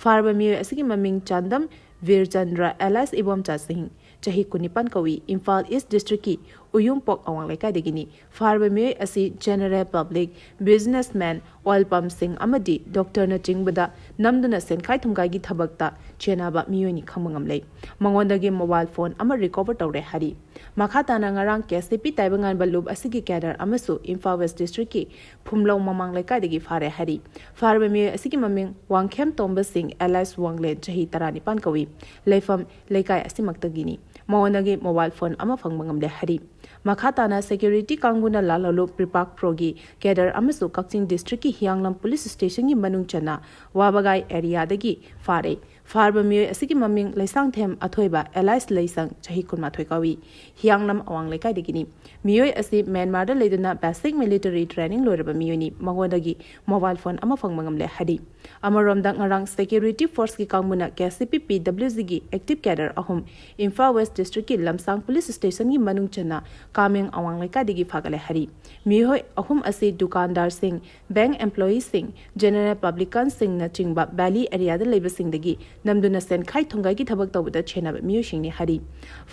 ꯐꯥꯔꯕ ꯃꯤꯑꯣꯏ ꯑꯁꯤꯒꯤ ꯃꯃꯤꯡ ꯆꯥꯟꯗꯝ ꯕꯤꯔꯆꯟꯗ꯭ꯔ ꯑꯦꯂꯥꯏꯁ ꯏꯕꯣꯝꯆꯥ ꯁꯤꯡ, ꯆꯍꯤ ꯀꯨꯟꯅꯤꯄꯥꯟ ꯀꯧꯏ, ꯏꯝꯐꯥꯜ ꯏꯁ ꯗꯤꯁꯇ꯭ꯔꯤꯛꯀꯤ ꯎꯌꯨꯝꯄꯣꯛ ꯑꯋꯥꯡ ꯂꯩꯀꯥꯏꯗꯒꯤꯅꯤ꯫ ꯐꯥꯔꯕ ꯃꯤꯑꯣꯏ ꯑꯁꯤ ꯖꯦꯅꯔꯦꯜ ꯄꯕ꯭ꯂꯤꯛ, ꯕꯤꯖꯤꯅꯦꯁꯃꯦꯟ, ꯑꯣꯏꯜ ꯄꯝꯁꯤꯡ ꯑꯃꯗꯤ ꯗꯣꯛꯇꯔꯅꯆꯤꯡꯕꯗ ꯅꯝꯗꯨꯅ ꯁꯦꯟꯈꯥꯏ ꯊꯨꯝꯈꯥꯏꯒꯤ ꯊꯕꯛꯇ ꯆꯦꯟꯅꯕ ꯃꯤꯑꯣꯏꯅꯤ ꯈꯪꯕ ꯉꯝꯂꯦ꯫ ꯃꯉꯣꯟꯗꯒꯤ ꯃꯣꯕꯥꯏꯜ ꯐꯣꯟ ꯑꯃ ꯔꯤꯀꯣꯚꯔ ꯇꯧꯔꯦ ꯍꯥꯏꯔꯤ꯫ ꯃꯈꯥ ꯇꯥꯅ ꯉꯔꯥꯡ ꯀꯦ ꯑꯦꯁ ꯁꯤ ꯄꯤ ꯇꯥꯏꯕꯪꯉꯥꯟꯕ ꯂꯨꯞ ꯑꯁꯤꯒꯤ ꯀꯦꯗꯔ ꯑꯃꯁꯨ ꯏꯝꯐꯥꯜ ꯋꯦꯁ ꯗꯤꯁꯇ꯭ꯔꯤꯛꯀꯤ ꯐꯨꯝꯂꯧ ꯃꯃꯥꯡ ꯂꯩꯀꯥꯏꯗꯒꯤ ꯐꯥꯔꯦ ꯍꯥꯏꯔꯤ꯫ ꯐꯥꯔꯕ ꯃꯤꯑꯣꯏ ꯑꯁꯤꯒꯤ ꯃꯃꯤꯡ ꯋꯥꯡꯈꯦꯝ ꯇꯣꯝꯕ ꯁꯤꯡ ꯑꯦꯂꯥꯏꯁ ꯋꯥꯡꯂꯦꯟ, ꯆꯍꯤ ꯇꯔꯥꯅꯤꯄꯥꯟ ꯀꯧꯏ꯫ ꯂꯩꯐꯝ ꯂꯩꯀꯥꯏ ꯑꯁꯤꯃꯛꯇꯒꯤꯅꯤ꯫ ꯃꯉꯣꯟꯗꯒꯤ ꯃꯣꯕꯥꯏꯜ ꯐꯣꯟ ꯑꯃ ꯐꯪꯕ ꯉꯝꯂꯦ ꯍꯥꯏꯔꯤ꯫ ꯃꯈꯥ ꯇꯥꯅ ꯁꯦꯀ꯭ꯌꯨꯔꯤꯇꯤ ꯀꯥꯡꯕꯨꯅ ꯂꯥꯜꯍꯧꯂꯨꯞ ꯄ꯭ꯔꯤꯄꯥꯛ ꯄ꯭ꯔꯣꯒꯤ ꯀꯦꯗꯔ ꯑꯃꯁꯨ ꯀꯛꯆꯤꯡ ꯗꯤꯁꯇ꯭ꯔꯤꯛꯀꯤ ꯍꯤꯌꯥꯡꯂꯝ ꯄꯨꯂꯤꯁ ꯁ꯭ꯇꯦꯁꯟꯒꯤ ꯃꯅꯨꯡ ꯆꯟꯅ ꯋꯥꯕꯒꯥꯏ ꯑꯦꯔꯤꯌꯥꯗꯒꯤ ꯐꯥꯔꯦ꯫ ꯐꯥꯔꯕ ꯃꯤꯑꯣꯏ ꯑꯁꯤꯒꯤ ꯃꯃꯤꯡ ꯂꯩꯁꯥꯡꯊꯦꯝ ꯑꯊꯣꯏꯕ ꯑꯦꯂꯥꯏꯁ ꯂꯩꯁꯪ, ꯆꯍꯤ ꯀꯨꯟꯃꯥꯊꯣꯏ ꯀꯧꯏ꯫ ꯍꯤꯌꯥꯡꯂꯝ ꯑꯋꯥꯡ ꯂꯩꯀꯥꯏꯗꯒꯤꯅꯤ꯫ ꯃꯤꯑꯣꯏ ꯑꯁꯤ ꯃ꯭ꯌꯥꯟꯃꯥꯔꯗ ꯂꯩꯗꯨꯅ ꯕꯦꯁꯤꯛ ꯃꯤꯂꯤꯇꯔꯤ ꯇ꯭ꯔꯦꯅꯤꯡ ꯂꯣꯏꯔꯕ ꯃꯤꯑꯣꯏꯅꯤ꯫ ꯃꯉꯣꯟꯗꯒꯤ ꯃꯣꯕꯥꯏꯜ ꯐꯣꯟ ꯑꯃ ꯐꯪꯕ ꯉꯝꯂꯦ ꯍꯥꯏꯔꯤ꯫ ꯑꯃꯔꯣꯝꯗ ꯉꯔꯥꯡ ꯁꯦꯀ꯭ꯌꯨꯔꯤꯇꯤ ꯐꯣꯔꯁꯀꯤ ꯀꯥꯡꯕꯨꯅ ꯀꯦ ꯑꯦꯁ ꯁꯤ ꯄꯤ ꯄꯤ ꯗꯕ꯭ꯂꯤꯎ ꯖꯤꯒꯤ ꯑꯦꯛꯇꯤꯚ ꯀꯦꯗꯔ ꯑꯍꯨꯝ ꯏꯝꯐꯥꯜ ꯋꯦꯁ ꯗꯤꯁꯇ꯭ꯔꯤꯛꯀꯤ ꯂꯝꯁꯥꯡ ꯄꯨꯂꯤꯁ ꯁ꯭ꯇꯦꯁꯟꯒꯤ ꯃꯅꯨꯡ ꯆꯟꯅ ꯀꯥꯃꯦꯡ ꯑꯋꯥꯡ ꯂꯩꯀꯥꯏꯗꯒꯤ ꯐꯥꯒꯠꯂꯦ ꯍꯥꯏꯔꯤ꯫ ꯃꯤꯑꯣꯏ ꯑꯍꯨꯝ ꯑꯁꯤ ꯗꯨꯀꯥꯟꯗꯥꯔꯁꯤꯡ, ꯕꯦꯡꯛ ꯑꯦꯝꯄ꯭ꯂꯣꯌꯤꯁꯤꯡ, ꯖꯦꯅꯔꯦꯜ ꯄꯕ꯭ꯂꯤꯀꯥꯟꯁꯤꯡꯅꯆꯤꯡꯕ ꯚꯦꯂꯤ ꯑꯦꯔꯤꯌꯥꯗ ꯂꯩꯕꯁꯤꯡꯗꯒꯤ ꯅꯝꯗꯨꯅ ꯁꯦꯟꯈꯥꯏ ꯊꯨꯝꯈꯥꯏꯒꯤ ꯊꯕꯛ ꯇꯧꯕꯗ ꯆꯦꯟꯅꯕ ꯃꯤꯑꯣꯏꯁꯤꯡꯅꯤ ꯍꯥꯏꯔꯤ꯫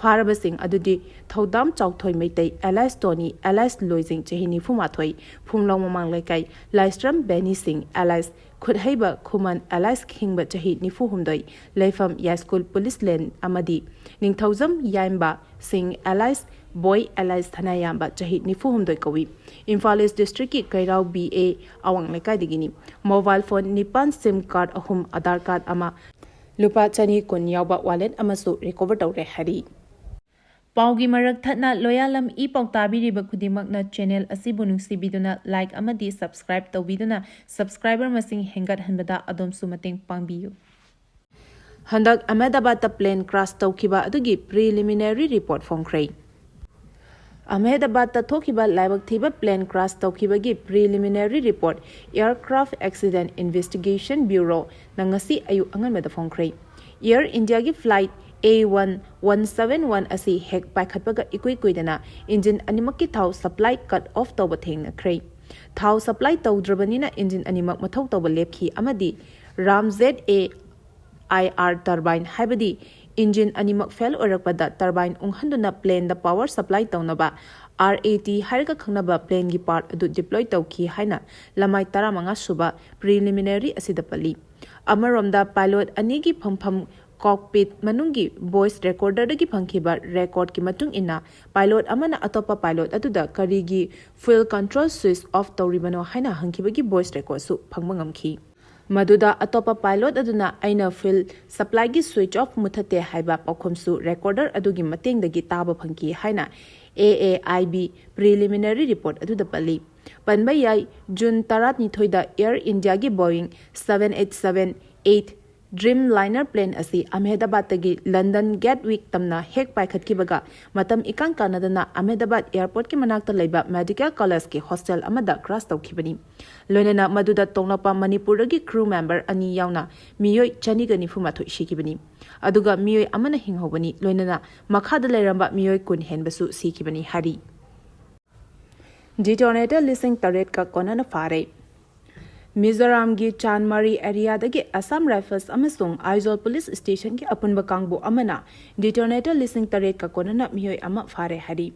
ꯐꯥꯔꯕꯁꯤꯡ ꯑꯗꯨꯗꯤ ꯊꯧꯗꯥꯝ ꯆꯥꯎꯊꯣꯏ ꯃꯩꯇꯩ ꯑꯦꯂꯥꯏꯁ ꯇꯣꯅꯤ ꯑꯦꯂꯥꯏꯁ ꯂꯣꯏꯖꯤꯡ, ꯆꯍꯤ ꯅꯤꯐꯨ ꯃꯥꯊꯣꯏ, ꯐꯨꯡꯂꯧ ꯃꯃꯥꯡ ꯂꯩꯀꯥꯏ ꯂꯥꯏꯁ꯭ꯔꯝ ꯕꯦꯅꯤ ꯁꯤꯡ ꯑꯦꯂꯥꯏꯁ ꯈꯨꯠꯍꯩꯕ ꯈꯨꯃꯟ ꯑꯦꯂꯥꯏꯁ ꯈꯤꯡꯕ, ꯆꯍꯤ ꯅꯤꯐꯨ ꯍꯨꯝꯗꯣꯏ, ꯂꯩꯐꯝ ꯌꯥꯏꯁ꯭ꯀꯨꯜ ꯄꯨꯂꯤꯁ ꯂꯦꯟ ꯑꯃꯗꯤ ꯅꯤꯡꯊꯧꯖꯝ ꯌꯥꯏꯝꯕ ꯁꯤꯡ ꯑꯦꯂꯥꯏꯁ ꯕꯣꯏ ꯑꯦꯂꯥꯏꯁ ꯊꯅꯥꯌꯥꯝꯕ, ꯆꯍꯤ ꯅꯤꯐꯨ ꯍꯨꯝꯗꯣꯏ ꯀꯧꯏ꯫ ꯏꯝꯐꯥꯜ ꯏꯁ ꯗꯤꯁꯇ꯭ꯔꯤꯛꯀꯤ ꯀꯩꯔꯥꯎ ꯕꯤ ꯑꯦ ꯑꯋꯥꯡ ꯂꯩꯀꯥꯏꯗꯒꯤꯅꯤ꯫ ꯃꯣꯕꯥꯏꯜ ꯐꯣꯟ ꯅꯤꯄꯥꯟ, ꯁꯤꯝ ꯀꯥꯔꯗ ꯑꯍꯨꯝ, ꯑꯥꯙꯥꯔ ꯀꯥꯔꯗ ꯑꯃ, ꯂꯨꯄꯥ ꯆꯅꯤ ꯀꯨꯟ ꯌꯥꯎꯕ ꯋꯥꯂꯦꯠ ꯑꯃꯁꯨ ꯔꯤꯀꯣꯚꯔ ꯇꯧꯔꯦ ꯍꯥꯏꯔꯤ꯫ ꯄꯥꯎꯒꯤ ꯃꯔꯛ ꯊꯠꯅ ꯂꯣꯌꯥꯂꯝ ꯏ ꯄꯥꯎ ꯇꯥꯕꯤꯔꯤꯕ ꯈꯨꯗꯤꯡꯃꯛꯅ ꯆꯦꯅꯦꯜ ꯑꯁꯤꯕꯨ ꯅꯨꯡꯁꯤꯕꯤꯗꯨꯅ ꯂꯥꯏꯛ ꯑꯃꯗꯤ ꯁꯕꯁꯀ꯭ꯔꯥꯏꯕ ꯇꯧꯕꯤꯗꯨꯅ ꯁꯕꯁꯀ꯭ꯔꯥꯏꯕꯔ ꯃꯁꯤꯡ ꯍꯦꯟꯒꯠꯍꯟꯕꯗ ꯑꯗꯣꯝꯁꯨ ꯃꯇꯦꯡ ꯄꯥꯡꯕꯤꯌꯨ꯫ ꯍꯟꯗꯛ ꯑꯍꯃꯦꯗꯥꯕꯥꯗꯇ ꯄ꯭ꯂꯦꯟ ꯀ꯭ꯔꯥꯁ ꯇꯧꯈꯤꯕ ꯑꯗꯨꯒꯤ ꯄ꯭ꯔꯤꯂꯤꯃꯤꯅꯔꯤ ꯔꯤꯄꯣꯔꯠ ꯐꯣꯡꯈ꯭ꯔꯦ꯫ ꯑꯍꯃꯦꯗꯥꯕꯥꯗꯇ ꯊꯣꯛꯈꯤꯕ ꯂꯥꯏꯕꯛ ꯊꯤꯕ ꯄ꯭ꯂꯦꯟ ꯀ꯭ꯔꯥꯁ ꯇꯧꯈꯤꯕꯒꯤ ꯄ꯭ꯔꯤꯂꯤꯃꯤꯅꯔꯤ ꯔꯤꯄꯣꯔꯠ ꯑꯦꯌꯔꯀ꯭ꯔꯥꯐ ꯑꯦꯛꯁꯤꯗꯦꯟ ꯏꯟꯚꯦꯁꯇꯤꯒꯦꯁꯟ ꯕ꯭ꯌꯨꯔꯣꯅ ꯉꯁꯤ ꯑꯌꯨꯛ ꯑꯉꯟꯕꯗ ꯐꯣꯡꯈ꯭ꯔꯦ꯫ ꯑꯦꯌꯔ ꯏꯟꯗꯤꯌꯥꯒꯤ flight A one one seven one ꯑꯁꯤ ꯍꯦꯛ ꯄꯥꯏꯈꯠꯄꯒ ꯏꯀꯨꯏ ꯀꯨꯏꯗꯅ ꯏꯟꯖꯤꯟ ꯑꯅꯤꯃꯛꯀꯤ ꯊꯥꯎ ꯁꯄ꯭ꯂꯥꯏ ꯀꯠ ꯑꯣꯐ ꯇꯧꯕ ꯊꯦꯡꯅꯈ꯭ꯔꯦ꯫ ꯊꯥꯎ ꯁꯄ꯭ꯂꯥꯏ ꯇꯧꯗ꯭ꯔꯕꯅꯤꯅ ꯏꯟꯖꯤꯟ ꯑꯅꯤꯃꯛ ꯃꯊꯧ ꯇꯧꯕ ꯂꯦꯞꯈꯤ ꯑꯃꯗꯤ ꯔꯥꯝꯖꯦꯠ A I R turbine, ꯍꯥꯏꯕꯗꯤ ꯏꯟꯖꯤꯟ ꯑꯅꯤꯃꯛ ꯐꯦꯜ ꯑꯣꯏꯔꯛꯄꯗ turbine ꯎꯪꯍꯟꯗꯨꯅ ꯄ꯭ꯂꯦꯟꯗ ꯄꯥꯋꯔ ꯁꯄ꯭ꯂꯥꯏ ꯇꯧꯅꯕ R A T ꯍꯥꯏꯔꯒ ꯈꯪꯅꯕ ꯄ꯭ꯂꯦꯟꯒꯤ ꯄꯥꯔꯠ ꯑꯗꯨ ꯗꯤꯄ꯭ꯂꯣꯏ ꯇꯧꯈꯤ ꯍꯥꯏꯅ ꯂꯃꯥꯏ ꯇꯔꯥꯃꯉꯥ ꯁꯨꯕ ꯄ꯭ꯔꯤꯂꯤꯃꯤꯅꯔꯤ ꯑꯁꯤꯗ ꯄꯜꯂꯤ꯫ ꯑꯃꯔꯣꯝꯗ, ꯄꯥꯏꯂꯣꯠ ꯑꯅꯤꯒꯤ ꯐꯝꯐꯝ ꯀꯣꯛꯄꯤꯠ ꯃꯅꯨꯡꯒꯤ ꯚꯣꯏꯁ ꯔꯦꯀꯣꯔꯗꯔꯗꯒꯤ ꯐꯪꯈꯤꯕ ꯔꯦꯀꯣꯔꯗꯀꯤ ꯃꯇꯨꯡ ꯏꯟꯅ, ꯄꯥꯏꯂꯣꯠ ꯑꯃꯅ ꯑꯇꯣꯞꯄ ꯄꯥꯏꯂꯣꯠ ꯑꯗꯨꯗ ꯀꯔꯤꯒꯤ ꯐ꯭ꯌꯨꯜ ꯀꯟꯇ꯭ꯔꯣꯜ ꯁ꯭ꯋꯤꯆ ꯑꯣꯐ ꯇꯧꯔꯤꯕꯅꯣ ꯍꯥꯏꯅ ꯍꯪꯈꯤꯕꯒꯤ ꯚꯣꯏꯁ ꯔꯦꯀꯣꯔꯗꯁꯨ ꯐꯪꯕ ꯉꯝꯈꯤ꯫ ꯃꯗꯨꯗ ꯑꯇꯣꯞꯄ ꯄꯥꯏꯂꯣꯠ ꯑꯗꯨꯅ "ꯑꯩꯅ ꯐ꯭ꯌꯨꯜ ꯁꯄ꯭ꯂꯥꯏꯒꯤ ꯁ꯭ꯋꯤꯆ ꯑꯣꯐ ꯃꯨꯊꯠꯇꯦ" ꯍꯥꯏꯕ ꯄꯥꯎꯈꯨꯝꯁꯨ ꯔꯦꯀꯣꯔꯗꯔ ꯑꯗꯨꯒꯤ ꯃꯇꯦꯡꯗꯒꯤ ꯇꯥꯕ ꯐꯪꯈꯤ ꯍꯥꯏꯅ A A I B preliminary report ꯑꯗꯨꯗ ꯄꯜꯂꯤ꯫ ꯄꯟꯕ ꯌꯥꯏ, ꯖꯨꯟ ꯇꯔꯥꯅꯤꯊꯣꯏꯗ ꯑꯦꯌꯔ ꯏꯟꯗꯤꯌꯥꯒꯤ Boeing seven eight seven eight Dreamliner plane ꯑꯁꯤ ꯑꯍꯃꯦꯗꯕꯥꯗꯇꯒꯤ ꯂꯟꯗꯟ ꯒꯦꯠꯋꯤꯛ ꯇꯝꯅ ꯍꯦꯛ ꯄꯥꯏꯈꯠꯈꯤꯕꯒ, ꯃꯇꯝ ꯏꯀꯥꯟ ꯀꯥꯟꯅꯗꯅ ꯑꯍꯃꯦꯗꯕꯥꯗ ꯑꯦꯌꯔꯄꯣꯔꯠꯀꯤ ꯃꯅꯥꯛꯇ ꯂꯩꯕ ꯃꯦꯗꯤꯀꯦꯜ ꯀꯣꯂꯦꯖꯀꯤ ꯍꯣꯁꯇꯦꯜ ꯑꯃꯗ ꯀ꯭ꯔꯥꯁ ꯇꯧꯈꯤꯕꯅꯤ꯫ ꯂꯣꯏꯅꯅ ꯃꯗꯨꯗ ꯇꯣꯡꯂꯛꯄ ꯃꯅꯤꯄꯨꯔꯗꯒꯤ ꯀ꯭ꯔꯨ ꯃꯦꯝꯕꯔ ꯑꯅꯤ ꯌꯥꯎꯅ ꯃꯤꯑꯣꯏ ꯆꯅꯤꯒ ꯅꯤꯐꯨ ꯃꯥꯊꯣꯏ ꯁꯤꯈꯤꯕꯅꯤ, ꯑꯗꯨꯒ ꯃꯤꯑꯣꯏ ꯑꯃꯅ ꯍꯤꯡꯍꯧꯕꯅꯤ, ꯂꯣꯏꯅꯅ ꯃꯈꯥꯗ ꯂꯩꯔꯝꯕ ꯃꯤꯑꯣꯏ ꯀꯨꯟ ꯍꯦꯟꯕꯁꯨ ꯁꯤꯈꯤꯕꯅꯤ ꯍꯥꯏꯔꯤ꯫ ꯗꯤꯇꯣꯅꯦꯇꯔ ꯂꯤꯁꯤꯡ ꯇꯔꯦꯠꯀ ꯀꯣꯟꯅꯅ ꯐꯥꯔꯦ꯫ ꯃꯤꯖꯣꯔꯥꯝꯒꯤ ꯆꯥꯟꯃꯥꯔꯤ ꯑꯦꯔꯤꯌꯥꯗꯒꯤ ꯑꯁꯥꯝ ꯔꯥꯏꯐꯜꯁ ꯑꯃꯁꯨꯡ ꯑꯥꯏꯖꯣꯜ ꯄꯨꯂꯤꯁ ꯁ꯭ꯇꯦꯁꯟꯒꯤ ꯑꯄꯨꯟꯕ ꯀꯥꯡꯕꯨ ꯑꯃꯅ ꯗꯤꯇꯣꯅꯦꯇꯔ ꯂꯤꯁꯤꯡ ꯇꯔꯦꯠꯀ ꯀꯣꯟꯅꯅ ꯃꯤꯑꯣꯏ ꯑꯃ ꯐꯥꯔꯦ ꯍꯥꯏꯔꯤ꯫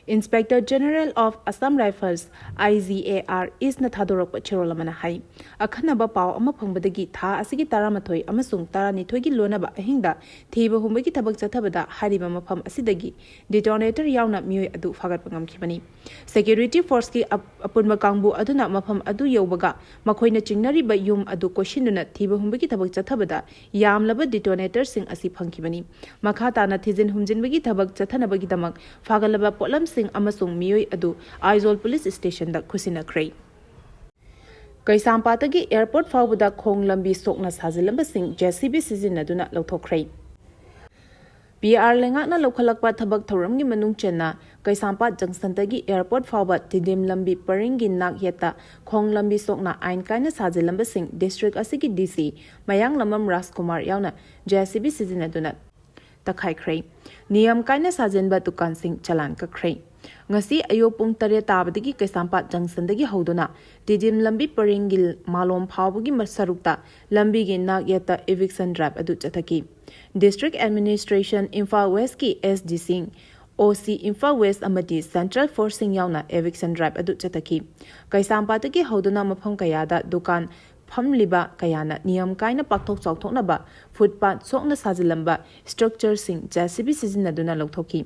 Inspector General of Assam Rifles, I G A R, ꯏꯁꯅ ꯊꯥꯗꯣꯔꯛꯄ ꯆꯦꯔꯣꯜ ꯑꯃꯅ ꯍꯥꯏ, ꯑꯈꯟꯅꯕ ꯄꯥꯎ ꯑꯃ ꯐꯪꯕꯗꯒꯤ ꯊꯥ ꯑꯁꯤꯒꯤ ꯇꯔꯥꯃꯥꯊꯣꯏ ꯑꯃꯁꯨꯡ ꯇꯔꯥꯅꯤꯊꯣꯏꯒꯤ ꯂꯣꯟꯅꯕ ꯑꯍꯤꯡꯗ ꯊꯤꯕ ꯍꯨꯝꯕꯒꯤ ꯊꯕꯛ ꯆꯠꯊꯕꯗ ꯍꯥꯏꯔꯤꯕ ꯃꯐꯝ ꯑꯁꯤꯗꯒꯤ ꯗꯤꯇꯣꯅꯦꯇꯔ ꯌꯥꯎꯅ ꯃꯤꯑꯣꯏ ꯑꯗꯨ ꯐꯥꯒꯠꯄ ꯉꯝꯈꯤꯕꯅꯤ꯫ ꯁꯦꯀ꯭ꯌꯨꯔꯤꯇꯤ ꯐꯣꯔꯁꯀꯤ ꯑꯞ-, ꯑꯄꯨꯟꯕ ꯀꯥꯡꯕꯨ ꯑꯗꯨꯅ ꯃꯐꯝ ꯑꯗꯨ ꯌꯧꯕꯒ ꯃꯈꯣꯏꯅ ꯆꯤꯡꯅꯔꯤꯕ ꯌꯨꯝ ꯑꯗꯨ ꯀꯣꯏꯁꯤꯟꯗꯨꯅ ꯊꯤꯕ ꯍꯨꯝꯕꯒꯤ ꯊꯕꯛ ꯆꯠꯊꯕꯗ ꯌꯥꯝꯂꯕ ꯗꯤꯇꯣꯅꯦꯇꯔꯁꯤꯡ ꯑꯁꯤ ꯐꯪꯈꯤꯕꯅꯤ꯫ ꯃꯈꯥ ꯇꯥꯅ ꯊꯤꯖꯤꯟ ꯍꯨꯝꯖꯤꯟꯕꯒꯤ ꯊꯕꯛ ꯆꯠꯊꯅꯕꯒꯤꯗꯃꯛ ꯐꯥꯒꯠꯂꯕ ꯄꯣꯠꯂꯝꯁꯤꯡ ꯑꯃꯁꯨꯡ ꯃꯤꯑꯣꯏ ꯑꯗꯨ ꯑꯥꯏꯖꯣꯜ ꯄꯨꯂꯤꯁ ꯁ꯭ꯇꯦꯁꯟꯗ ꯈꯨꯠꯁꯤꯟꯅꯈ꯭ꯔꯦ꯫ ꯀꯩꯁꯥꯝꯄꯥꯠꯇꯒꯤ ꯑꯦꯌꯔꯄꯣꯔꯠ ꯐꯥꯎꯕꯗ ꯈꯣꯡ ꯂꯝꯕꯤ ꯁꯣꯛꯅ ꯁꯥꯖꯤꯜꯂꯝꯕꯁꯤꯡ J C B ꯁꯤꯖꯤꯟꯅꯗꯨꯅ ꯂꯧꯊꯣꯛꯈ꯭ꯔꯦ꯫ P R ꯂꯩꯉꯥꯛꯅ ꯂꯧꯈꯠꯂꯛꯄ ꯊꯕꯛ ꯊꯧꯔꯝꯒꯤ ꯃꯅꯨꯡ ꯆꯟꯅ ꯀꯩꯁꯥꯝꯄꯥꯠ ꯖꯪꯁꯟꯗꯒꯤ ꯑꯦꯌꯔꯄꯣꯔꯠ ꯐꯥꯎꯕ ꯇꯤꯗꯤꯝ ꯂꯝꯕꯤ ꯄꯔꯤꯡꯒꯤ ꯅꯥꯛ ꯌꯦꯠꯇ ꯈꯣꯡ ꯂꯝꯕꯤ ꯁꯣꯛꯅ ꯑꯥꯏꯟ ꯀꯥꯏꯅ ꯁꯥꯖꯤꯜꯂꯝꯕꯁꯤꯡ ꯗꯤꯁꯇ꯭ꯔꯤꯛ ꯑꯁꯤꯒꯤ D C ꯃꯌꯥꯡꯂꯝꯕꯝ ꯔꯥꯖꯀꯨꯃꯥꯔ ꯌꯥꯎꯅ J C B ꯁꯤꯖꯤꯟꯅꯗꯨꯅ ꯇꯛꯈꯥꯏꯈ꯭ꯔꯦ꯫ ꯅꯤꯌꯝ ꯀꯥꯏꯅ ꯁꯥꯖꯤꯟꯕ ꯗꯨꯀꯥꯟꯁꯤꯡ ꯆꯂꯥꯟ ꯀꯛꯈ꯭ꯔꯦ꯫ ꯉꯁꯤ ꯑꯌꯨꯛ ꯄꯨꯡ ꯇꯔꯦꯠ ꯇꯥꯕꯗꯒꯤ ꯀꯩꯁꯥꯝꯄꯥꯠ ꯖꯪꯁꯟꯗꯒꯤ ꯍꯧꯗꯨꯅ ꯇꯤꯗꯤꯝ ꯂꯝꯕꯤ ꯄꯔꯤꯡꯒꯤ ꯃꯥꯂꯣꯝ ꯐꯥꯎꯕꯒꯤ ꯁꯔꯨꯛꯇ ꯂꯝꯕꯤꯒꯤ ꯅꯥꯛ ꯌꯦꯠꯇ eviction drive ꯑꯗꯨ ꯆꯠꯊꯈꯤ꯫ District Administration ꯏꯝꯐꯥꯜ ꯋꯦꯁꯀꯤ S D ꯁꯤꯡ, O C ꯏꯝꯐꯥꯜ ꯋꯦꯁ ꯑꯃꯗꯤ Central Forceꯁꯤꯡ ꯌꯥꯎꯅ eviction drive ꯑꯗꯨ ꯆꯠꯊꯈꯤ꯫ ꯀꯩꯁꯥꯝꯄꯥꯠꯇꯒꯤ ꯍꯧꯗꯨꯅ ꯃꯐꯝ ꯀꯌꯥꯗ ꯗꯨꯀꯥꯟ ꯐꯝꯂꯤꯕ ꯀꯌꯥꯅ ꯅꯤꯌꯝ ꯀꯥꯏꯅ ꯄꯥꯛꯊꯣꯛ ꯆꯥꯎꯊꯣꯛꯅꯕ ꯐꯨꯠꯄꯥꯠ ꯁꯣꯛꯅ ꯁꯥꯖꯤꯜꯂꯝꯕ structureꯁꯤꯡ JCB ꯁꯤꯖꯤꯟꯅꯗꯨꯅ ꯂꯧꯊꯣꯛꯈꯤ꯫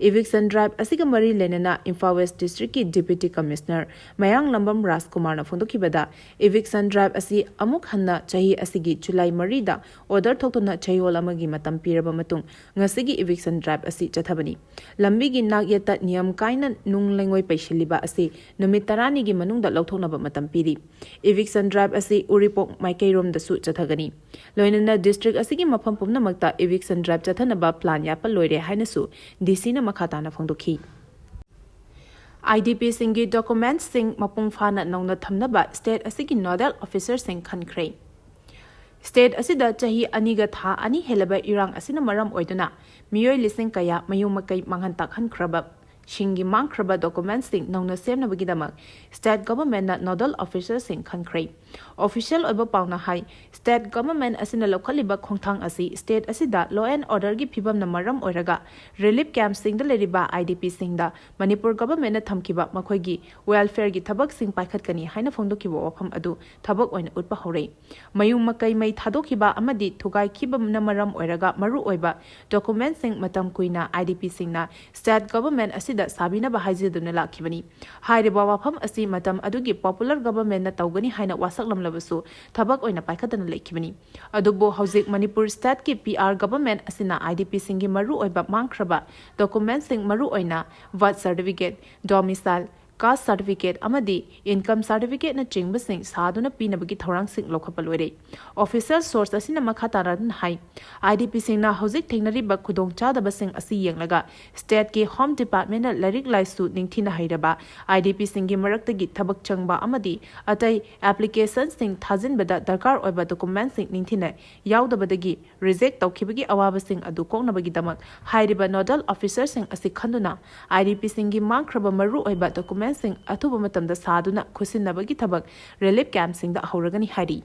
Eviction drive ꯑꯁꯤꯒ ꯃꯔꯤ ꯂꯩꯅꯅ ꯏꯝꯐꯥꯜ ꯋꯦꯁ Districtꯀꯤ Deputy Commissioner ꯃꯌꯥꯡꯂꯝꯕꯝ ꯔꯥꯖꯀꯨꯃꯥꯔꯅ ꯐꯣꯡꯗꯣꯛꯈꯤꯕꯗ, eviction drive ꯑꯁꯤ ꯑꯃꯨꯛ ꯍꯟꯅ ꯆꯍꯤ ꯑꯁꯤꯒꯤ ꯖꯨꯂꯥꯏ ꯃꯔꯤꯗ order ꯊꯣꯛꯇꯨꯅ ꯆꯌꯣꯜ ꯑꯃꯒꯤ ꯃꯇꯝ ꯄꯤꯔꯕ ꯃꯇꯨꯡ ꯉꯁꯤꯒꯤ eviction drive ꯑꯁꯤ ꯆꯠꯊꯕꯅꯤ꯫ ꯂꯝꯕꯤꯒꯤ ꯅꯥꯛ ꯌꯦꯠꯇ ꯅꯤꯌꯝ ꯀꯥꯏꯅ ꯅꯨꯡ ꯂꯩꯉꯣꯏ ꯄꯩꯁꯤꯜꯂꯤꯕ ꯑꯁꯤ ꯅꯨꯃꯤꯠ ꯇꯔꯥꯅꯤꯒꯤ ꯃꯅꯨꯡꯗ ꯂꯧꯊꯣꯛꯅꯕ ꯃꯇꯝ ꯄꯤꯔꯤ꯫ Eviction drive ꯑꯁꯤ ꯎꯔꯤꯄꯣꯛ ꯃꯥꯏꯀꯩꯔꯣꯝꯗꯁꯨ ꯆꯠꯊꯒꯅꯤ꯫ ꯂꯣꯏꯅꯅ district ꯑꯁꯤꯒꯤ ꯃꯐꯝ ꯄꯨꯝꯅꯃꯛꯇ eviction drive ꯆꯠꯊꯅꯕ plan ꯌꯥꯠꯄ ꯂꯣꯏꯔꯦ ꯍꯥꯏꯅꯁꯨ DCꯅ ꯃꯈꯥ ꯇꯥꯅ ꯐꯣꯡꯗꯣꯛꯈꯤ꯫ IDPꯁꯤꯡꯒꯤ documentsꯁꯤꯡ ꯃꯄꯨꯡ ꯐꯥꯅ ꯅꯧꯅ ꯊꯝꯅꯕ state ꯑꯁꯤꯒꯤ nodal officerꯁꯤꯡ ꯈꯟꯈ꯭ꯔꯦ꯫ State ꯑꯁꯤꯗ ꯆꯍꯤ ꯑꯅꯤꯒ ꯊꯥ ꯑꯅꯤ ꯍꯦꯜꯂꯕ ꯏꯔꯥꯡ ꯑꯁꯤꯅ ꯃꯔꯝ ꯑꯣꯏꯗꯨꯅ ꯃꯤꯑꯣꯏ ꯂꯤꯁꯤꯡ ꯀꯌꯥ ꯃꯌꯨꯝ ꯃꯀꯩ ꯃꯥꯡꯍꯟ ꯇꯥꯛꯍꯟꯈ꯭ꯔꯕ ꯁꯤꯡꯒꯤ ꯃꯥꯡꯈ꯭ꯔꯕ documentsꯁꯤꯡ ꯅꯧꯅ ꯁꯦꯝꯅꯕꯒꯤꯗꯃꯛ state governmentꯅ nodal officerꯁꯤꯡ ꯈꯟꯈ꯭ꯔꯦ꯫ Official ꯑꯣꯏꯕ ꯄꯥꯎꯅ ꯍꯥꯏ, state government ꯑꯁꯤꯅ ꯂꯧꯈꯠꯂꯤꯕ ꯈꯣꯡꯊꯥꯡ ꯑꯁꯤ state ꯑꯁꯤꯗ law and orderꯒꯤ ꯐꯤꯕꯝꯅ ꯃꯔꯝ ꯑꯣꯏꯔꯒ relief campꯁꯤꯡꯗ ꯂꯩꯔꯤꯕ IDPꯁꯤꯡꯗ ꯃꯅꯤꯄꯨꯔ governmentꯅ ꯊꯝꯈꯤꯕ ꯃꯈꯣꯏꯒꯤ welfareꯒꯤ ꯊꯕꯛꯁꯤꯡ ꯄꯥꯏꯈꯠꯀꯅꯤ ꯍꯥꯏꯅ ꯐꯣꯡꯗꯣꯛꯈꯤꯕ ꯋꯥꯐꯝ ꯑꯗꯨ ꯊꯕꯛ ꯑꯣꯏꯅ ꯎꯠꯄ ꯍꯧꯔꯦ꯫ ꯃꯌꯨꯝ ꯃꯀꯩ ꯃꯩ ꯊꯥꯗꯣꯛꯈꯤꯕ ꯑꯃꯗꯤ ꯊꯨꯒꯥꯏꯈꯤꯕꯅ ꯃꯔꯝ ꯑꯣꯏꯔꯒ ꯃꯔꯨꯑꯣꯏꯕ documentꯁꯤꯡ ꯃꯇꯝ ꯀꯨꯏꯅ IDPꯁꯤꯡꯅ state government ꯑꯁꯤꯗ ꯁꯥꯕꯤꯅꯕ ꯍꯥꯏꯖꯗꯨꯅ ꯂꯥꯛꯈꯤꯕꯅꯤ꯫ ꯍꯥꯏꯔꯤꯕ ꯋꯥꯐꯝ ꯑꯁꯤ ꯃꯇꯝ ꯑꯗꯨꯒꯤ popular governmentꯅ ꯇꯧꯒꯅꯤ ꯍꯥꯏꯅ ꯋꯥꯁꯛꯂꯝꯂꯕꯁꯨ ꯊꯕꯛ ꯑꯣꯏꯅ ꯄꯥꯏꯈꯠꯇꯅ ꯂꯩꯈꯤꯕꯅꯤ꯫ ꯑꯗꯨꯕꯨ ꯍꯧꯖꯤꯛ ꯃꯅꯤꯄꯨꯔ stateꯀꯤ PR government ꯑꯁꯤꯅ IDPꯁꯤꯡꯒꯤ ꯃꯔꯨꯑꯣꯏꯕ ꯃꯥꯡꯈ꯭ꯔꯕ documentꯁꯤꯡ, ꯃꯔꯨꯑꯣꯏꯅ birth certificate, domicile, caste certificate ꯑꯃꯗꯤ income certificateꯅ ꯆꯤꯡꯕꯁꯤꯡ ꯁꯥꯗꯨꯅ ꯄꯤꯅꯕꯒꯤ ꯊꯧꯔꯥꯡꯁꯤꯡ ꯂꯧꯈꯠꯄ ꯂꯣꯏꯔꯦ꯫ Official source ꯑꯁꯤꯅ ꯃꯈꯥ ꯇꯥꯅ ꯍꯥꯏ, IDPꯁꯤꯡꯅ ꯍꯧꯖꯤꯛ ꯊꯦꯡꯅꯔꯤꯕ ꯈꯨꯗꯣꯡꯆꯥꯗꯕꯁꯤꯡ ꯑꯁꯤ ꯌꯦꯡꯂꯒ stateꯀꯤ Home Departmentꯅ ꯂꯥꯏꯔꯤꯛ ꯂꯥꯏꯁꯨ ꯅꯤꯡꯊꯤꯅ ꯍꯩꯔꯕ IDPꯁꯤꯡꯒꯤ ꯃꯔꯛꯇꯒꯤ ꯊꯕꯛ ꯆꯪꯕ ꯑꯃꯗꯤ ꯑꯇꯩ applicationꯁꯤꯡ ꯊꯥꯖꯤꯟꯕꯗ ꯗꯔꯀꯥꯔ ꯑꯣꯏꯕ documentꯁꯤꯡ ꯅꯤꯡꯊꯤꯅ ꯌꯥꯎꯗꯕꯗꯒꯤ reject ꯇꯧꯈꯤꯕꯒꯤ ꯑꯋꯥꯕꯁꯤꯡ ꯑꯗꯨ ꯀꯣꯛꯅꯕꯒꯤꯗꯃꯛ ꯍꯥꯏꯔꯤꯕ nodal officerꯁꯤꯡ ꯑꯁꯤ ꯈꯟꯗꯨꯅ IDPꯁꯤꯡꯒꯤ ꯃꯥꯡꯈ꯭ꯔꯕ ꯃꯔꯨꯑꯣꯏꯕ documentꯁꯤꯡ ꯑꯊꯨꯕ ꯃꯇꯝꯗ ꯁꯥꯗꯨꯅ ꯈꯨꯠꯁꯤꯟꯅꯕꯒꯤ ꯊꯕꯛ relief campꯁꯤꯡꯗ ꯍꯧꯔꯒꯅꯤ ꯍꯥꯏꯔꯤ꯫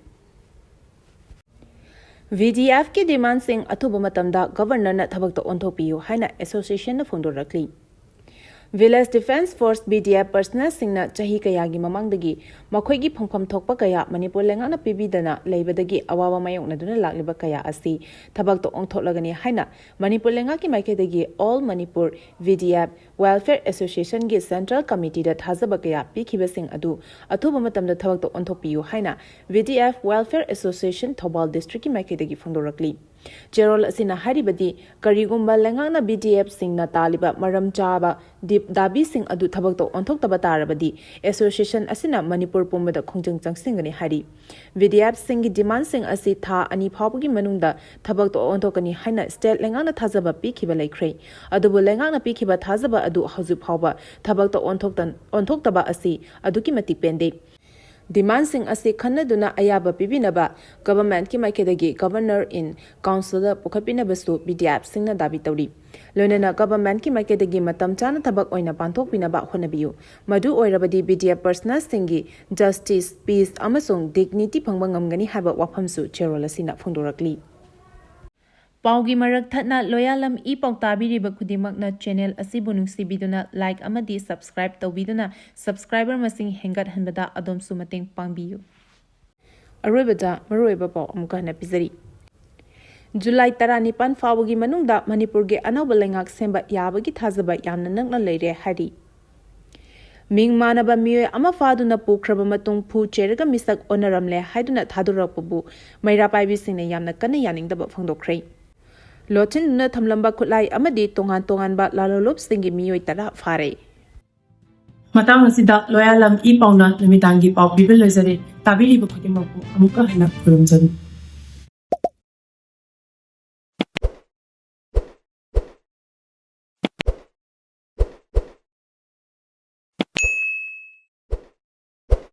VDFꯀꯤ demandꯁꯤꯡ ꯑꯊꯨꯕ ꯃꯇꯝꯗ Governorꯅ ꯊꯕꯛꯇ ꯑꯣꯟꯊꯣꯛꯄꯤꯌꯨ ꯍꯥꯏꯅ associationꯅ ꯐꯣꯡꯗꯣꯔꯛꯂꯤ꯫ Village Defence Force, VDF personnelꯁꯤꯡꯅ ꯆꯍꯤ ꯀꯌꯥꯒꯤ ꯃꯃꯥꯡꯗꯒꯤ ꯃꯈꯣꯏꯒꯤ ꯐꯪꯐꯝ ꯊꯣꯛꯄ ꯀꯌꯥ ꯃꯅꯤꯄꯨꯔ ꯂꯩꯉꯥꯛꯅ ꯄꯤꯕꯤꯗꯅ ꯂꯩꯕꯗꯒꯤ ꯑꯋꯥꯕ ꯃꯥꯌꯣꯛꯅꯗꯨꯅ ꯂꯥꯛꯂꯤꯕ ꯀꯌꯥ ꯑꯁꯤ ꯊꯕꯛꯇ ꯑꯣꯟꯊꯣꯛꯂꯒꯅꯤ ꯍꯥꯏꯅ ꯃꯅꯤꯄꯨꯔ ꯂꯩꯉꯥꯛꯀꯤ ꯃꯥꯏꯀꯩꯗꯒꯤ All Manipur VDF Welfare Associationꯒꯤ Central Committeeꯗ ꯊꯥꯖꯕ ꯀꯌꯥ ꯄꯤꯈꯤꯕꯁꯤꯡ ꯑꯗꯨ ꯑꯊꯨꯕ ꯃꯇꯝꯗ ꯊꯕꯛꯇ ꯑꯣꯟꯊꯣꯛꯄꯤꯌꯨ ꯍꯥꯏꯅ VDF Welfare Association ꯊꯧꯕꯥꯜ districtꯀꯤ ꯃꯥꯏꯀꯩꯗꯒꯤ ꯐꯣꯡꯗꯣꯔꯛꯂꯤ꯫ ꯆꯦꯔꯣꯜ ꯑꯁꯤꯅ ꯍꯥꯏꯔꯤꯕꯗꯤ, ꯀꯔꯤꯒꯨꯝꯕ ꯂꯩꯉꯥꯛꯅ VDFꯁꯤꯡꯅ ꯇꯥꯜꯂꯤꯕ ꯃꯔꯝ ꯆꯥꯕ ꯗꯤꯞ ꯗꯥꯕꯤꯁꯤꯡ ꯑꯗꯨ ꯊꯕꯛꯇ ꯑꯣꯟꯊꯣꯛꯇꯕ ꯇꯥꯔꯕꯗꯤ, association ꯑꯁꯤꯅ ꯃꯅꯤꯄꯨꯔ ꯄꯨꯝꯕꯗ ꯈꯣꯡꯖꯪ ꯆꯪꯁꯤꯟꯒꯅꯤ ꯍꯥꯏꯔꯤ꯫ VDFꯁꯤꯡꯒꯤ demandꯁꯤꯡ ꯑꯁꯤ ꯊꯥ ꯑꯅꯤ ꯐꯥꯎꯕꯒꯤ ꯃꯅꯨꯡꯗ ꯊꯕꯛꯇ ꯑꯣꯟꯊꯣꯛꯀꯅꯤ ꯍꯥꯏꯅ state ꯂꯩꯉꯥꯛꯅ ꯊꯥꯖꯕ ꯄꯤꯈꯤꯕ ꯂꯩꯈ꯭ꯔꯦ꯫ ꯑꯗꯨꯕꯨ ꯂꯩꯉꯥꯛꯅ ꯄꯤꯈꯤꯕ ꯊꯥꯖꯕ ꯑꯗꯨ ꯍꯧꯖꯤꯛ ꯐꯥꯎꯕ ꯊꯕꯛꯇ ꯑꯣꯟꯊꯣꯛꯇ-, ꯑꯣꯟꯊꯣꯛꯇꯕ ꯑꯁꯤ ꯑꯗꯨꯛꯀꯤ ꯃꯇꯤꯛ ꯄꯦꯟꯗꯦ꯫ Demandꯁꯤꯡ ꯑꯁꯤ ꯈꯟꯅꯗꯨꯅ ꯑꯌꯥꯕ ꯄꯤꯕꯤꯅꯕ Governmentꯀꯤ ꯃꯥꯏꯀꯩꯗꯒꯤ Governor in Councilꯗ ꯄꯨꯈꯠꯄꯤꯅꯕꯁꯨ VDFꯁꯤꯡꯅ ꯗꯥꯕꯤ ꯇꯧꯔꯤ꯫ ꯂꯣꯏꯅꯅ Governmentꯀꯤ ꯃꯥꯏꯀꯩꯗꯒꯤ ꯃꯇꯝ ꯆꯥꯅ ꯊꯕꯛ ꯑꯣꯏꯅ ꯄꯥꯡꯊꯣꯛꯄꯤꯅꯕ ꯍꯣꯠꯅꯕꯤꯌꯨ꯫ ꯃꯗꯨ ꯑꯣꯏꯔꯕꯗꯤ VDF personnelꯁꯤꯡꯒꯤ justice, peace ꯑꯃꯁꯨꯡ dignity ꯐꯪꯕ ꯉꯝꯒꯅꯤ ꯍꯥꯏꯕ ꯋꯥꯐꯝꯁꯨ ꯆꯦꯔꯣꯜ ꯑꯁꯤꯅ ꯐꯣꯡꯗꯣꯔꯛꯂꯤ꯫ ꯄꯥꯎꯒꯤ ꯃꯔꯛ ꯊꯠꯅ ꯂꯣꯌꯥꯂꯝ ꯏ ꯄꯥꯎ ꯇꯥꯕꯤꯔꯤꯕ ꯈꯨꯗꯤꯡꯃꯛꯅ channel ꯑꯁꯤꯕꯨ ꯅꯨꯡꯁꯤꯕꯤꯗꯨꯅ like ꯑꯃꯗꯤ subscribe ꯇꯧꯕꯤꯗꯨꯅ subscriber ꯃꯁꯤꯡ ꯍꯦꯟꯒꯠꯍꯟꯕꯗ ꯑꯗꯣꯝꯁꯨ ꯃꯇꯦꯡ ꯄꯥꯡꯕꯤꯌꯨ꯫ ꯑꯔꯣꯏꯕꯗ ꯃꯔꯨꯑꯣꯏꯕ ꯄꯥꯎ ꯑꯃꯨꯛꯀ ꯍꯟꯅ ꯄꯤꯖꯔꯤ꯫ July ꯇꯔꯥꯅꯤꯄꯥꯟ ꯐꯥꯎꯕꯒꯤ ꯃꯅꯨꯡꯗ ꯃꯅꯤꯄꯨꯔꯒꯤ ꯑꯅꯧꯕ ꯂꯩꯉꯥꯛ ꯁꯦꯝꯕ ꯌꯥꯕꯒꯤ ꯊꯥꯖꯕ ꯌꯥꯝꯅ ꯅꯛꯅ ꯂꯩꯔꯦ ꯍꯥꯏꯔꯤ꯫ ꯃꯤꯡ ꯃꯥꯟꯅꯕ ꯃꯤꯑꯣꯏ ꯑꯃ ꯐꯥꯗꯨꯅ ꯄꯨꯈ꯭ꯔꯕ ꯃꯇꯨꯡ ꯐꯨ ꯆꯦꯔꯒ ꯃꯤꯁꯛ ꯑꯣꯟꯅꯔꯝꯂꯦ ꯍꯥꯏꯗꯨꯅ ꯊꯥꯗꯣꯔꯛꯄꯕꯨ ꯃꯩꯔꯥ ꯄꯥꯏꯕꯤꯁꯤꯡꯅ ꯌꯥꯝꯅ ꯀꯟꯅ ꯌꯥꯅꯤꯡꯗꯕ ꯐꯣꯡꯗꯣꯛꯈ꯭ꯔꯦ꯫ ꯂꯣꯠꯁꯤꯟꯗꯨꯅ ꯊꯝꯂꯝꯕ ꯈꯨꯠꯂꯥꯏ ꯑꯃꯗꯤ ꯇꯣꯉꯥꯟ ꯇꯣꯉꯥꯟꯕ ꯂꯥꯂꯣꯂꯨꯞꯁꯤꯡꯒꯤ ꯃꯤꯑꯣꯏ ꯇꯔꯥ ꯐꯥꯔꯦ꯫ ꯃꯇꯥꯡ ꯑꯁꯤꯗ ꯂꯣꯌꯥꯂꯝ ꯏ ꯄꯥꯎꯅ ꯅꯨꯃꯤꯗꯥꯡꯒꯤ ꯄꯥꯎ ꯄꯤꯕ ꯂꯣꯏꯖꯔꯦ꯫ ꯇꯥꯕꯤꯔꯤꯕ ꯈꯨꯗꯤꯡꯃꯛꯄꯨ ꯑꯃꯨꯛꯀ ꯍꯟꯅ ꯈꯨꯔꯨꯝꯖꯔꯤ꯫